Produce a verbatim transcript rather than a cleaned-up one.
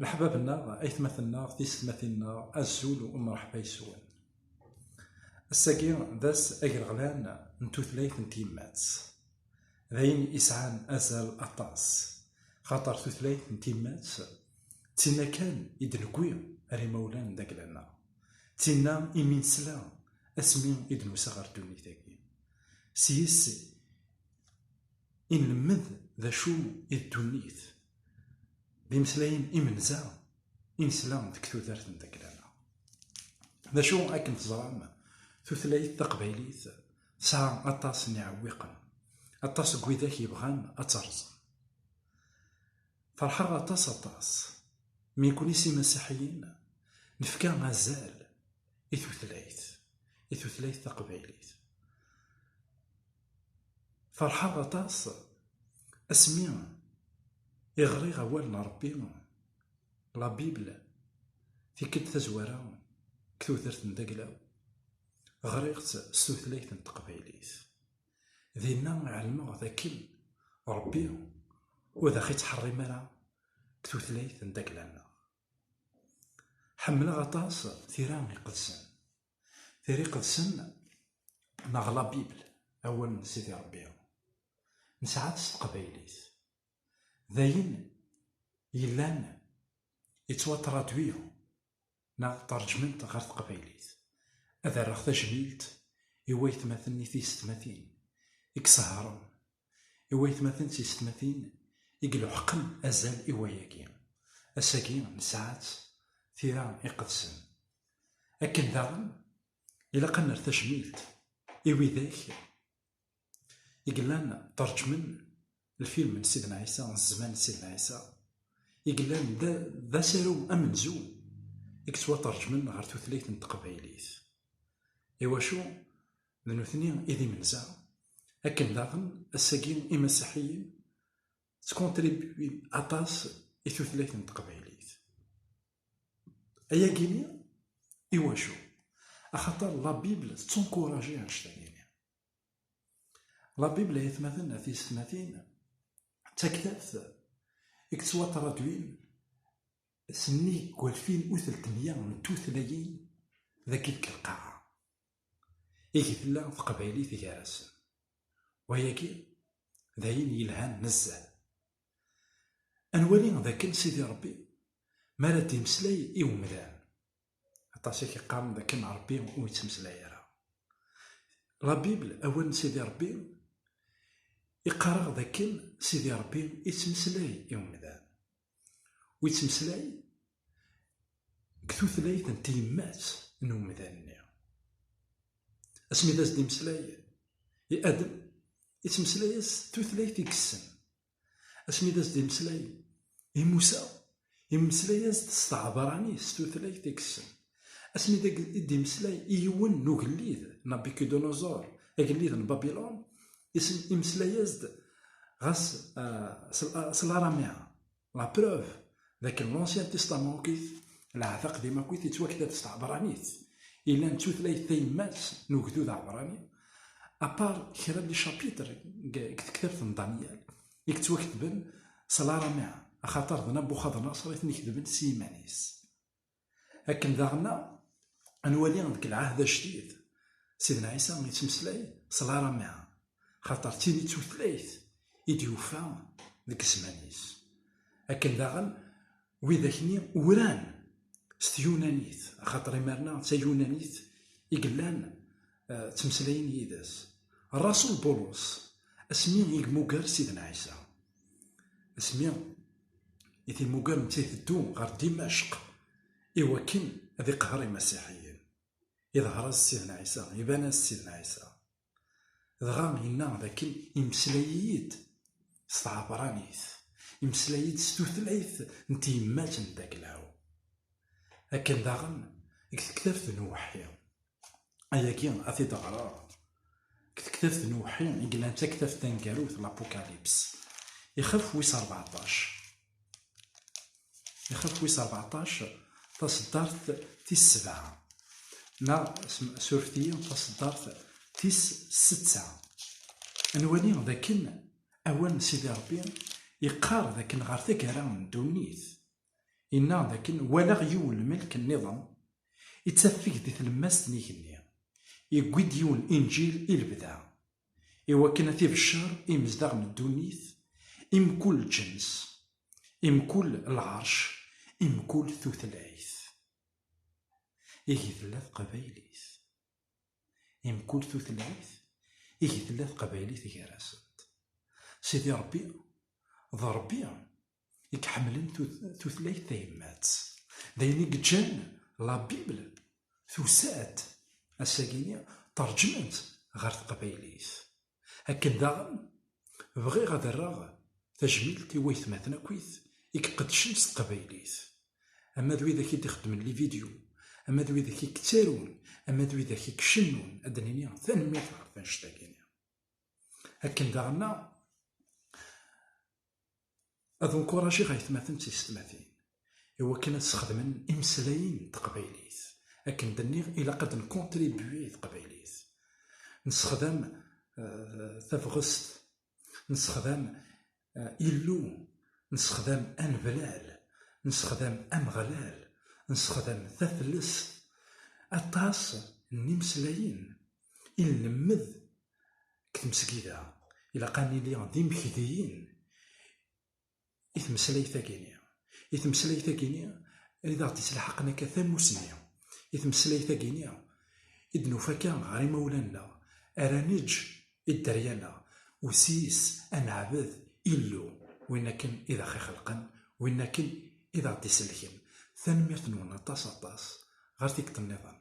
Leḥbab-nneɣ, aytmaten-nneɣ, tisetmatin-nneɣ, azul u mreḥba yes-wen. Ass-agi d ass agraɣlan n tutlayt n tyemmat. D ayen isɛan azal aṭas, xaṭer tutlayt n tyemmat d tinna kan i d-newwi ar imawlan n dagla-nneɣ. D tinna imi nesla asmi i d-nusa ɣer ddunit-agi. S yis i nlemmed d acu i d ddunit. D imeslayen imenza i nesla deg tudert n dagla-nneɣ. D acu akken teẓram, tutlayt taqbaylit tesɛa aṭas n iɛewwiqen, aṭas n widak yebɣan ad tt-rẓen. Ferḥeɣ aṭas, aṭas, mi nekni s imasiḥiyen nefka azal i tutlayt, i tutlayt taqbaylit. Ferḥeɣ aṭas asmi i ɣriɣ awal n Ṛebbi, la Bible, tikkelt tazwara deg tudert n dagla, ɣriɣ-tt s tutlayt n teqbaylit. Dinna ɛelmeɣ dakken Ṛebbi ur d aɣ-ittḥeṛṛim ara deg tutlayt n dagla-nneɣ. Ḥemmleɣ aṭas tira iqedsen. Tira iqedsen neɣ la Bible, awal n Sidi Ṛebbi, nesɛa-t s teqbaylit. D ayen yellan yettwatraduy neɣ ṭerǧmen-t ɣer teqbaylit. Ad rreɣ tajmilt i waytmaten i tisetmatin i isehren, i waytmaten d tisetmatin i ileḥqen azal i wayagi. Ass-agi nesɛa-tt tira iqedsen. Akken daɣen, ilaq ad nerr tajmilt i widak i yellan ṭerǧmen lfilm n Sidna Ɛisa, zzman n Sidna Ɛisa, i yellan d, d asaru amenzu i yettwaṭerǧmen ɣer tutlayt n teqbaylit. Iwacu? D nutni i d imenza. Akken daɣen ass-agi imasiḥiyen ttkontribwin aṭas i tutlayt n teqbaylit. Ayagini iwacu? Axaṭer la Bible tettunkuraji annect-agini. La Bible, ay atmaten, a tisetmatin, d taktabt i yettwatraduin sennig n walfin u tletmya n tutlayin dagi deg lqaɛa, igi tella teqbaylit gar-asen. Wayagi d ayen yelhan nezzeh. Ad nwali dakken Sidi Ṛebbi mi ara d-imeslay i umdan. Aṭas i k-iqqaren dakken Ṛebbi ur yettmeslay ara. La Bible, awal n Sidi Ṛebbi, iqqar-aɣ dakken Sidi Ṛebbi ittmeslay i umdan. Ur yettmeslay deg tutlayt n tyemmat n umdan-nni. Asmi d as-d-imeslay i Adem, ittmeslay-as tutlayt i yessen. Asmi d as-d-imeslay i Musa, imeslay-as-d s tɛebranit, s tutlayt i yessen. Asmi d-, i d-imeslay i yiwen n ugellid, Nabucodonosor, agellid n Babilon, isem-, imeslay-as-d ɣas, ah, s, ah, s laramia. La preuve dakken l'Ancien Testament akkit, Lɛehd Aqdim akkit, yettwaktab s tɛebranit. Ilan d tutlayt tayemmat n ugdud aɛebrani, à part kra n les chapitres deg, deg tektabt n Danyal i yettwaketben s laramia, axaṭer d Nabuxadnaṣer i ten-iketben s yiman-is. Akken daɣen ad nwali deg Lɛehd Ajdid, Sidna Ɛisa yettmeslay s laramia, xaṭer d tin i d tutlayt i d-yufa deg zzman-is. Akken daɣen widak-nni uran s tyunanit, axaṭer imarna d tayunanit i yellan, eh, ttmeslayen yid-s. Rasul Bulus, asmi i yemmuger Sidna Ɛisa, asmi i t-immuger netta iteddu ɣer Dimacq i wakken ad iqehher imasiḥiyen, iḍher-as Sidna Ɛisa, iban-as Sidna Ɛisa. Dɣa yenna dakken imeslay-iyi-d s tɛebranit, imeslay-iyi-d s tutlayt n tyemmat n daglaw. Akken daɣen deg tektabt n uweḥḥi, ayagi ad t-id-ɣreɣ, deg tektabt n uweḥḥi i yellan d taktabt taneggarut, l'Apocalypse, ixef wis rbeɛṭac. Ixef wis rbeɛṭac, taṣeddart tis sebɛa, neɣ sm-, suref-iyi, taṣeddart tis setta. Ad nwali dakken awal n Sidi Ṛebbi yeqqar dakken ɣer taggara n ddunit, Yenna dakken walaɣ yiwen lmelk nniḍen ittafeg di tlemmast n igenni, yewwi-d yiwen inǧil i lebda, iwakken ad t-ibeccer i imezdaɣ n ddunit, i mkul lǧens, i mkul lɛerc, i mkul tutlayt. Ihi tella teqbaylit. I mkul tutlayt, ihi tella teqbaylit gar-asent. Sidi Ṛebbi, d Ṛebbi i iḥemmlen tut-, tutlayt tayemmat. D ayen i yeǧǧan la Bible tusa-d ass-agi-nni terǧment ɣer teqbaylit. Akken daɣen, bɣiɣ ad rreɣ tajmilt i waytmaten akkit i iqeddcen s teqbaylit, ama d widak i d-ixeddmen les vidéos, ama d widak i yettarun, ama d widak i icennun, ad d-nini tanemmirt ɣef wanect-agi-nni. Akken daɣen ad encouragiɣ aytmaten d tiysetmatin i wakken ad sxedmen imeslayen n teqbaylit. Akken d-nniɣ, ilaq ad ncontribuer i teqbaylit. Nessexdam, eh, tabɣest, nessexdam, eh, Illu, nessexdam aneblal, nessexdam ameɣlal, nessexdam taflest. Aṭas n imeslayen i nlemmed deg tmesgida. Ilaq ad nili d imekdiyen i tmeslayt-agi-nni. I tmeslayt-agi-nni i d aɣ-d-islaḥaqen akka tamusni. I tmeslayt-agi-nni i d-nufa akka ɣer imawlan-nneɣ, ara neǧǧ i dderya-nneɣ, usis ad neɛbed Illu, win akken i d aɣ-ixelqen, win akken i d aɣ-d-isellken. Tanemmirt-nwen aṭas, aṭas. Ɣer tikkelt nniḍen.